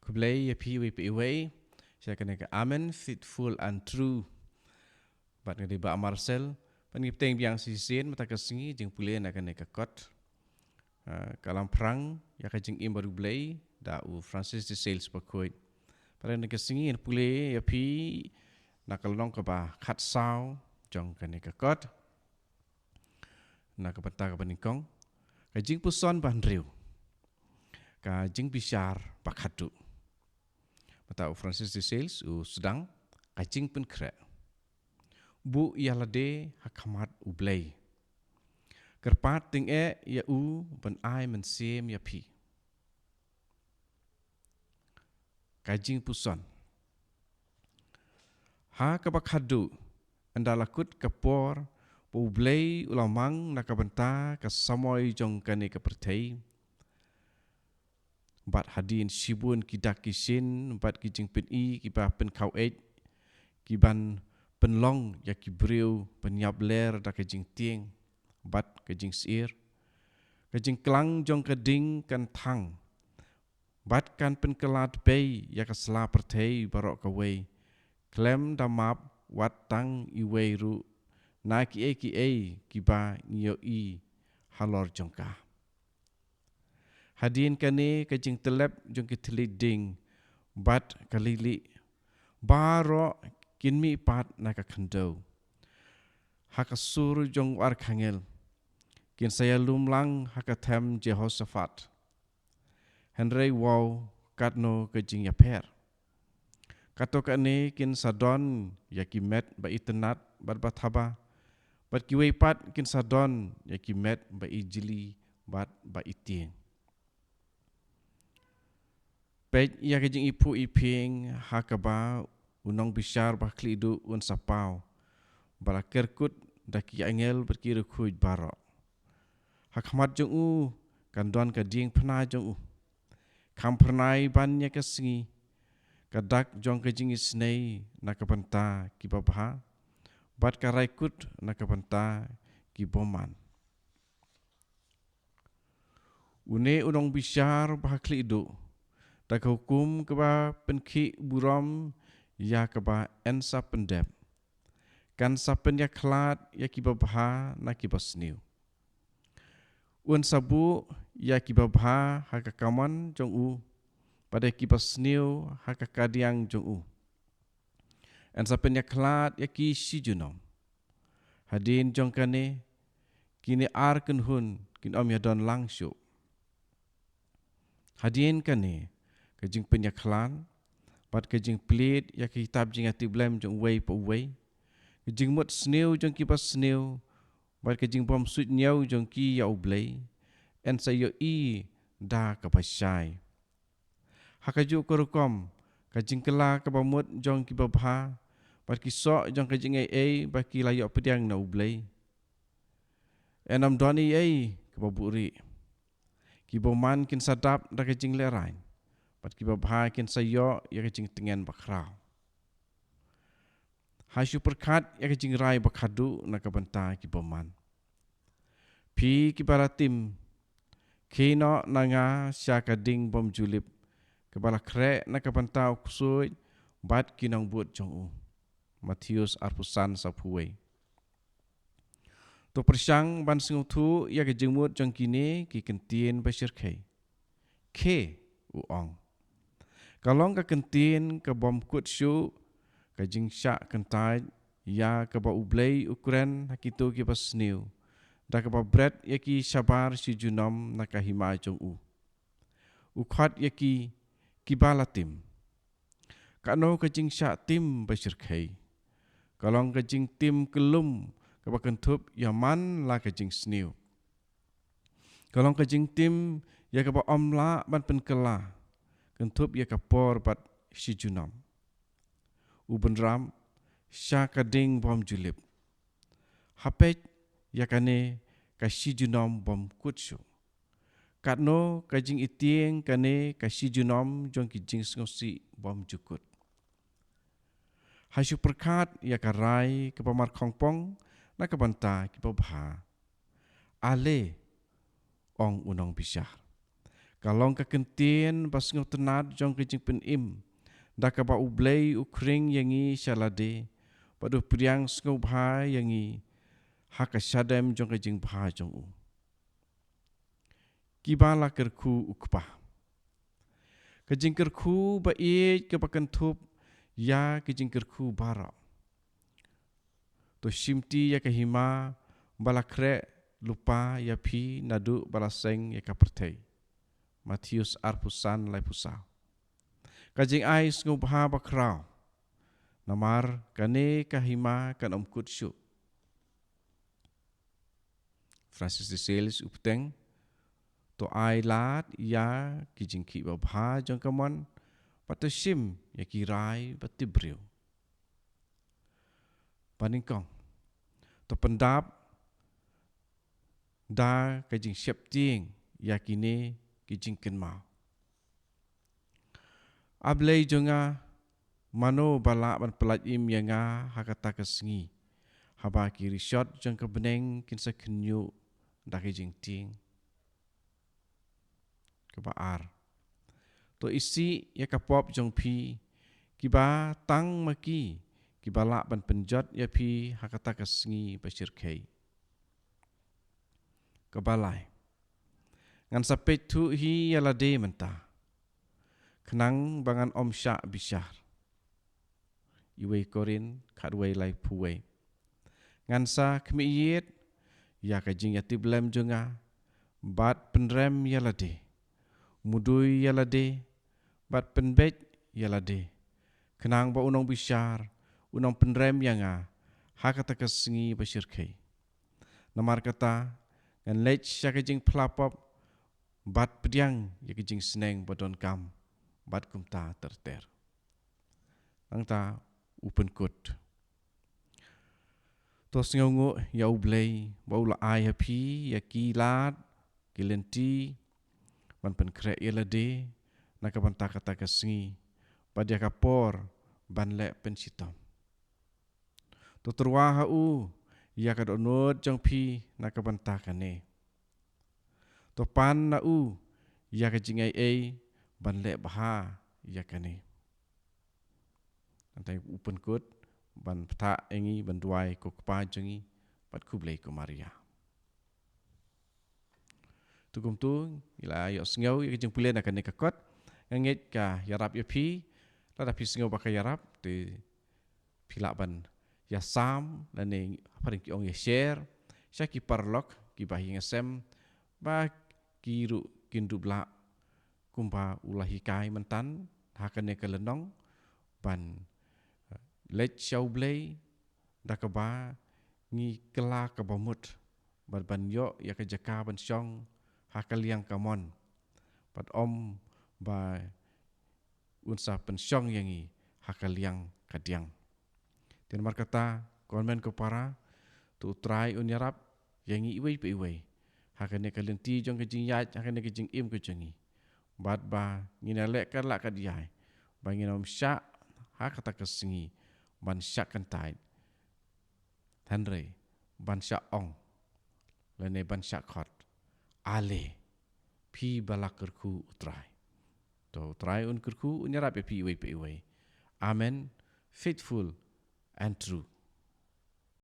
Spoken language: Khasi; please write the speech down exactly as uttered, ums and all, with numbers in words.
Khublei ïa phi iwei pa iwei sha kane ka Amen, Faithful and True. Bad nga dei Bah Marcel. Bad ngi bteng biang shisien mynta ka sngi jingpule na kane ka kot, ah, Ka Lamphrang ïa ka Jingim Bariewblei da u Francis de Sales Bakhuid. Bad kane ka sngi ngin pule ïa phi na ka lynnong kaba khatsaw jong kane ka kot, na ka bynta kaba nyngkong, ka jingpuson ba hynriew, ka jingbishar ba khadduh. Mynta u Francis de Sales u sdang: Ka jingpynkhreh. Buh ïa lade ha khmat U Blei. Kyrpad tyngeh ïa u ban ai mynsiem ïa phi. Ka jingpuson. Ha kaba khadduh, ynda la kut ka por ba U Blei u la mang na ka bynta ka samoi jong kane ka pyrthei, bad hadien shibun ki dak ki shin bad ki jingpyni kiba pynkhaw eit, ki ban pynlong ïa ki briew ban ïap ler da ka jingtieng bad ka jingsyier, ka jingklang jong ka ding kan thang bad kan pynkylla bei ïa ka sla pyrthei baroh kawei, khlem da map wat tang iwei ruh na kiei kiei kiba ngi ïohi halor jong ka. Hadien kane, ka jingtyllep jong ki thylliej ding bad ka lili baroh kin mihpat na ka khyndew ha ka sur jong u archangel. Kin sa ïalum lang ha ka them Jehoshaphat. Hynrei wow, katno ka jingïapher! Kato kane kin sa don ïa ki met ba itynnad bad ba thaba, bad kiwei pat kin sa don ïa ki met ba ijli bad ba itieng. Peit ïa ka jingiphuh iphieng ha kaba u nongbishar ba khlieh duh un sa paw, ba la ker kut da ki angel bad ki riewkhuid baroh. Ha khmat jong u kan don ka diengphna jong u, kham phyrnai ban ïa ka sngi, ka dak jong ka jingisynei na ka bynta ki babha, bad ka rai kut na ka bynta ki bymman. Une u nongbishar ba khlieh duh, da ka hukum kaba pynkhih burom ïa kaba yn sa pyndep, kan sa pynïakhlad ïa ki babha na ki basniew. Un sa buh ïa ki babha ha ka kamon jong u, bad ïa ki basniew ha ka kadiang jong u. Yn sa pynïakhlad ïa ki shi junom. Hadien jong kane, kine ar kynhun kin ym ïadon lang shuh. Hadien kane, ka jingpynïakhlad bad ka jingplied ïa ka kitab jingïatiplem jong uwei pa uwei, ka jingmut sniew jong ki basniew, bad ka jingbym suidñiew jong ki ïa U Blei, yn sa ïohi da kaba shai. Ha kajuh ka rukom, ka jingkylla kaba mut jong ki babha bad ki soh jong ka jingaiei ba ki la ïoh pdiang na U Blei, yn ym don ei ei kaba buhrieh. Ki bymman kin sa dap da ka jinglehrain, bad ki babha kin sa ïoh ïa ka jingtngen bakhraw. Ha shu pyrkhat ïa ka jingrai ba khadduh na ka bynta ki bymman. Phi kiba la tim, khie noh na nga sha ka ding bymjulip, kaba la khreh na ka bynta u ksuid bad ki nongbud jong u. Mathaios arphew san, sawphew wei. To pyrshang ban sngewthuh ïa ka jingmut jong kine ki kyntien ba shyrkhei. Khie, u ong. Ka long ka kyntien ka bym kut shuh, ka jingshah kyntait ïa kaba U Blei u kren ha kito ki basniew, da kaba bret ïa ki shabar shi junom na ka hima jong u. U khot ïa ki, kiba la tim. Katno ka jingshah tim ba shyrkhei! Ka long ka jingtim kyllum kaba kynthup ïa man la ka jingsniew. Ka long ka jingtim ïa kaba ym lah ban pynkylla, kynthup ïa ka por bad shi junom. U bynrap sha ka ding bymjulip. Ha peit ïa kane ka shi junom bym kut shuh. Katno ka jingitieng kane ka shi junom jong ki jingsngewsih bymjukut. Ha shu pyrkhat ïa ka rai kaba markhongpong na ka bynta ki babha. Ale, ong u nongbishar, Ka long ka kyntien ba sngewtynnad jong ka jingpynim, da kaba U Blei u khring ïa ngi sha lade, bad u pdiang sngewbha ïa ngi ha ka shadem jong ka jingbha jong u. Kiba la kyrkhu u Kpa. Ka jingkyrkhu ba ïeit kaba kynthup ïa ka jingkyrkhu baroh. To shimti ïa ka hima ba la khreh lypa ïa phi naduh ba la seng ïa ka pyrthei. Mathaios arphew san, laiphew saw. Ka jingai sngewbha ba khraw. Namar kane ka hima kan ym kut shuh. Francis de Sales u bteng, to ai lad ïa ki jingkhih babha jong ka mon, bad to shim ïa ki rai ba tip briew. Ba nyngkong, to pyndap da ka jingsheptieng ïa kine ki jingkynmaw. A Blei jong nga, mano ba lah ban pyllait im ïa nga ha kata ka sngi, haba ki rishot jong ka bneng kin sa khynñiuh da ka jingtieng? Kaba ar, to isih ïa ka pop jong phi, kiba tang ma ki kiba lah ban pynjot ïa phi ha kata ka sngi ba shyrkhei. Kaba lai, ngan sa peit thuh hi ïa lade mynta, khnang ba ngan ym shah bishar. Iwei Korinth khatwei, laiphew wei. Ngan sa khmih ïit ïa ka jingïatiplem jong nga, bad pynrem ïa lade, mudui ïa lade, bad pynbeit ïa lade, khnang ba u nongbishar un ym pynrem ïa nga ha kata ka sngi ba shyrkhei. Namar kata, ngan leit sha ka jingphla pop, bad pdiang ïa ka jingsneng ba donkam, bad kumta ter ter. Nangta u pynkut, to sngewnguh ïa U Blei ba u la ai ha phi ïa ki lad ki lynti ban pynkhreh ïa lade na ka bynta kata ka sngi, bad ïa ka por ban leh pynshitom. To tyrwa ha u ïa ka dohnud jong phi na ka bynta kane. To pan na u ïa ka jingai ei ban leh bha ïa kane. Nangta u pynkut ban pynthah ïa ngi ban duwai, ko Kpa jong ngi, bad khublei ko Maria. To kumto ngi la ïohsngew ïa ka jingpule na kane ka kot. Nga ngeit ka ïarap ïa phi. Lada phi sngew ba ka ïarap, te phi lah ban ïasam lane, phareng ki ong, ïa share sha ki paralok kiba ha ïing ha sem, ba ki ruh kin dup lah kumba u la hikai mynta ha kane ka lynnong, ban, eh, leit sha U Blei da kaba ngi kylla kaba mut, bad ban ïoh ïa ka jaka ban shong ha ka liang kamon, bad ym ba un sa pynshong ïa ngi ha ka liang kadiang. Te namar kata, ko hynmen ko para, to U Trai un ïarap ïa ngi iwei pa iwei ha kane ka lynti jong ka jingïaid, ha kane ka jingim ka jong ngi, bad ba ngin ïaleh katba lah katba ïai, ba ngin ym shah ha kata ka sngi ban shah kyntait, hynrei ban shah ong lane ban shah khot, Ale, phi ba la kyrkhu U Trai. To U Trai un kyrkhu, un ïarap ïa phi iwei pa iwei. Amen. Faithful and true.